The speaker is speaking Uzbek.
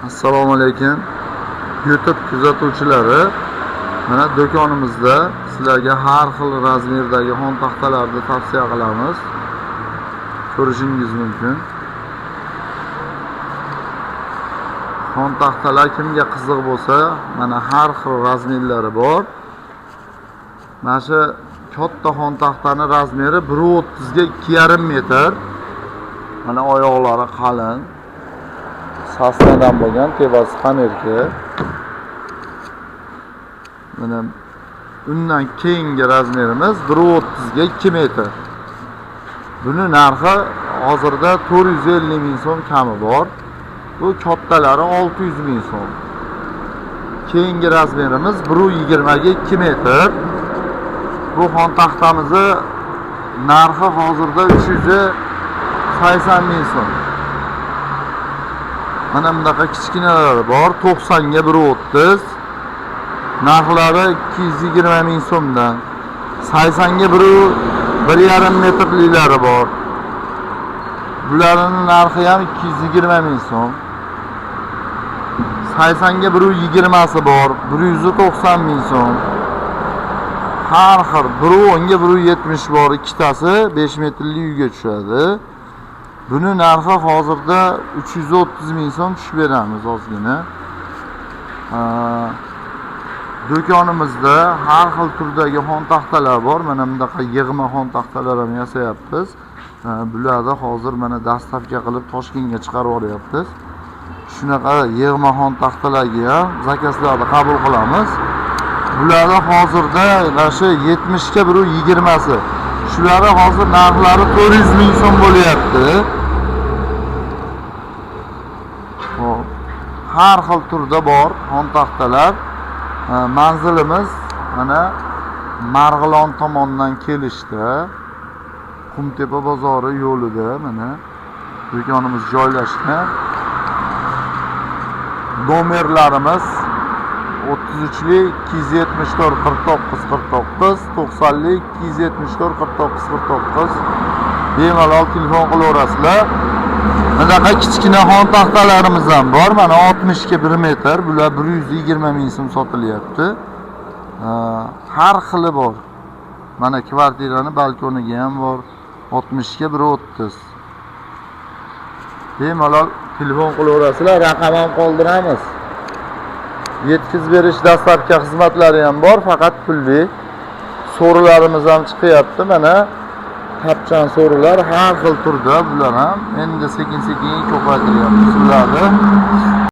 Assalomu alaykum YouTube kuzatuvchilari. Mana do'konimizda sizlarga har xil razmerdagi xontaxtalarni tavsiya qilamiz. Ko'rishingiz mumkin. Xontaxtalar kimga qiziq bo'lsa, mana har xil razmerlari bor. Mana shu katta xontaxtani razmeri 1.30 ga 2,5 metr. Mana oyoqlari qalin. Sosnadan bo'lgan, tepasi xamirki. Mana undan keyingi razmerimiz 1.30 ga 2 metr. Buni narxi hozirda 450 ming so'm kami bor. Bu kattalari 600 ming so'm. Keyingi razmerimiz 1.20 ga 2 metr. Bu xontaxtamizni narxi hozirda 380 ming so'm. Mana bunaqa kichkinalari bor, 90 ga 1.30. Narxlari 220 ming so'mdan. 80 ga 1.5 metrliklari bor. Bularning narxi ham 220 ming so'm. 80 ga 1.20si bor, 190 ming so'm. Har xil 1.10 ga 1.70 bor, ikkitasi 5 metrli uyga tushadi. Buni narxi hozirda 330 ming so'm tushib beramiz ozgina. Do'konimizda har xil turdagi xontaxtalar bor. Mana bunaqa yig'ma xontaxtalar ham yasayapmiz. Bularni hozir mana dastavka qilib Toshkentga chiqarib yuboryapmiz. Shunaqa yig'ma xontaxtalarga ham zakazlarni qabul qilamiz. Bularni hozirda mana shu 70 ga 1.20si. Shularni hozir narxlari 400 ming so'm bo'lyapti. Xo'p. Har xil turda bor xontaxtalar. Manzilimiz mana Marg'ilon tomondan kelishda Qumtepa bozori yo'lida mana do'konimiz joylashgan. Nomerlarimiz 33lik 274 49 49, 90lik 274 49 49. Bemalol telefon qilaverasizlar. Bunaqa kichkina xontaxtalarimiz ham bor. Mana 60 ga 1 metr. Bular 120 ming so'm sotilyapti. Har xili bor. Mana kvartirani balkoniga ham bor. 60 ga 1.30. Bemalol telefon qilaverasizlar, raqam ham qoldiramiz. Yetkazib berish dastavka xizmatlari ham bor, faqat pulli. So'rilarimiz ham chiqyapti. Mana tapchan so'rilar har xil turda, bular ham endi sekin-sekin ko'paytiryapmiz ularni.